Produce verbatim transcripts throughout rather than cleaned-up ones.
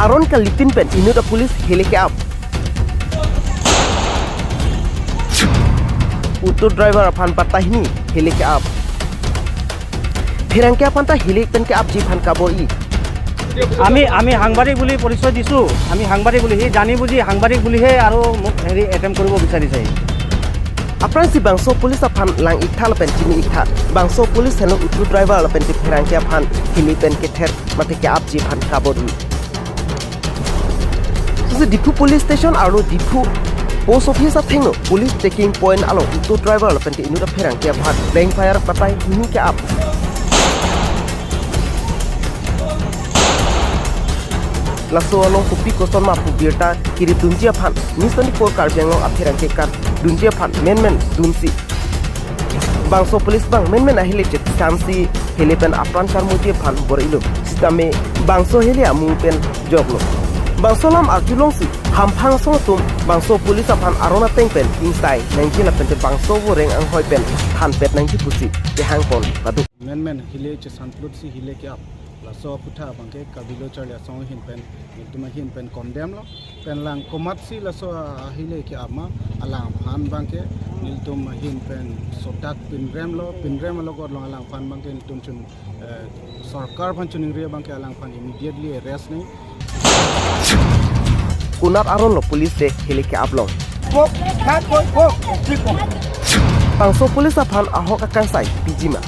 Aron kalipin pen inut a police heli ke-ap. Auto driver aphan batai hini heli ke-ap. Pherangke aphan ta heli pen ke-apji aphan kabor-i. আমি আমি সাংবাদিক বুলি পৰিচয় দিছো। আমি সাংবাদিক বুলি, সি জানি বুজি সাংবাদিক বুলিহে আৰু মোক হেৰি এটেম্প কৰিব বিচাৰিছে। Aphrangsi bangso police aphan lang-iktha lapen chini-iktha. Bangso police henlo auto driver lapen te pherangke aphan heli pen kether mate ke-apji aphan kabor-i. Susi Diphu police station arlo Diphu post office athengno police checking point along auto driver lapen te inut a pherangke aphan blank fire batai hini ke-ap. Laso along kopi koson ma pu birta kirip dunji aphan News twenty-four Karbi Anglong apherangke kardunji aphan menmen dunsi, bangso police abang menmen ahele chethansi heli pen apran charmuji aphan bor-ilo. Sitame bangso heli amu pen joklo. Bangso alam arjulongsi hamphang asong atum bangso police aphan aron ateng pen ingsai nangji lapen te bangso voreng anghoi pen thanpet nangji pusi kehang pon pado. Menmen heli chesan plutsi heli ke-ap. Laso aputhak abangke Karbi Lo Charli Asong ahin pen, nelitum ahin pen condemn lo. Pen lang komatsi laso aheli ke-ap ma, alangphan abangke nelitum ahin pen sotak pinrem lo, pinrem alogot along alangphan abangke nelitum chun, eh, sorkar aphan chuningri abangke alangphan immediately arrest nangji. Konat aron lo police te heli ke-ap long? Kok, kak, kok, kok, kok. Bangso police aphan ahok akangsai piji ma?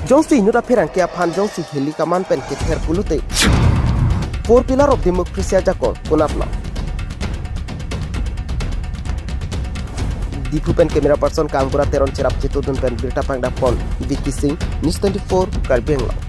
Jongsi inut a pherangke aphan jongsi heli kaman pen kether pulote, four pillar of democracy ajakong konat lo? Diphu pen camera person Kangbura Teron cherap chetudun pen birta pangdapon Vicky Singh, News twenty-four Karbi Anglong.